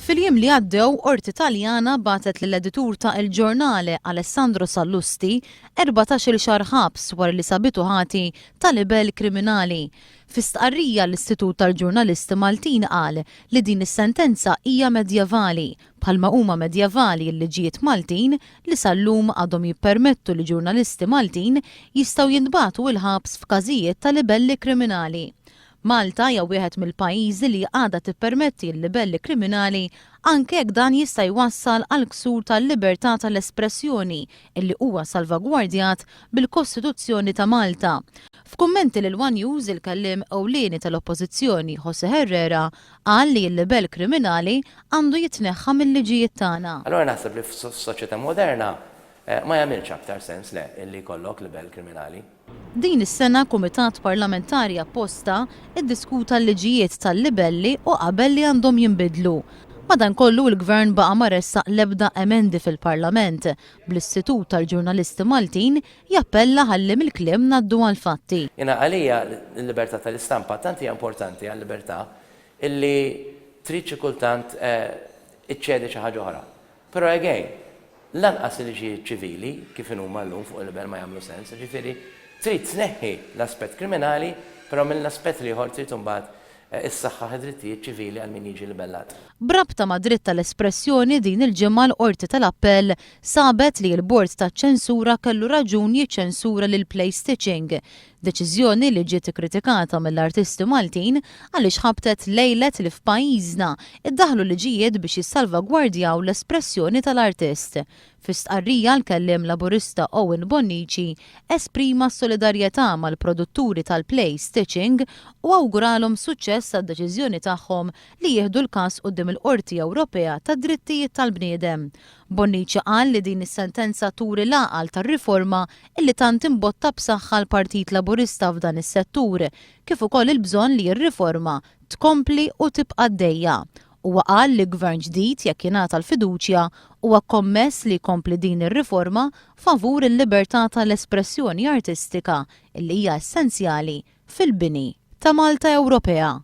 Fil-jiem li għaddew, Qorti Taljana bagħtet lill-editur ta' Il Giornale, Alessandro Sallusti, 14-il xahar ħabs wara li sabitu ħati ta' libell kriminali. Fi stqarrija l-Istitut tal-Ġurnalisti Maltin qal li din is-sentenza hija medjevali, bħalma huma medjevali l-liġijiet Maltin li sal-lum għadhom jippermettu li ġurnalisti Maltin jistgħu jintbagħtu il-ħabs f'każijiet ta' libelli kriminali. Malta hija wieħed mill-pajjiżi li għadha tippermetti l-libelli kriminali anke jekk dan jista' jwassal għal ksur tal-libertà tal-espressjoni illi huwa salvagwardjat bil-Kostituzzjoni ta' Malta. F'kummenti lil one News il-kelliem ewlieni tal-Oppożizzjoni José Herrera qal li l-libell kriminali għandu jitneħħa mil-liġijiet tagħna. Allura naħseb li f'soċjetà moderna ma jagħmilx aktar sens le illi jkollok libell kriminali. Din is-sena kumitat parlamentari apposta ddiskuta l-liġijiet tal-libelli u qabel li għandhom jinbidlu. Madankollu il-Gvern baqa' ma ressaq l-ebda emendi fil-Parlament, bl-Istitut tal-Ġurnalisti Maltin jappella ħalli mill-kliem ngħaddu għall-fatti. Jiena għalija l-libertà tal-istampa tant hija importanti għal-libertà illi trid xi kultant iċċedi xi ħaġa oħra. Però again, lanqas il-liġijiet ċivili kif inhuma llum fuq il-libel ma jagħmlu sens, jiġifieri trid tneħħi l-aspett kriminali, però mill-aspett l-ieħor trid imbagħad issaħħaħ id-drittijiet ċivili għal min jiġi libellat. B'rabta mad-dritt tal-espressjoni din il-ġimgħa l-Qorti tal-Appell sabet li l-Bord taċ-Ċensura kellu raġun jiċċensura lil Play Stitching, Deċiżjoni li ġiet ikkritikata mill-artisti Maltin għaliex ħabtet lejlet li f'pajjiżna ddaħħlu liġijiet biex jissalvagwardjaw l-espressjoni tal-artist. Fi stqarrija l-kelliem Laburista Owen Bonnici esprima s-solidarjetà mal-produtturi tal-play Stitching u awguralhom suċċess għad-deċiżjoni tagħhom li jieħdu l-każ quddiem il-Qorti Ewropea tad-Drittijiet tal-Bniedem. Bonnici qal li din is-sentenza turi l-għaqal tar-riforma illi tant imbotta b'saħħa l-Partit Laburista f'dan is-settur, kif ukoll il-bżonn li r-riforma tkompli u tibqa' għaddejja. Huwa qal li Gvern ġdid jekk jingħata l-fiduċja huwa kommess li jkompli din ir-riforma favur il-libertà tal-espressjoni artistika illi hija essenzjali fil-bini ta' Malta Ewropea.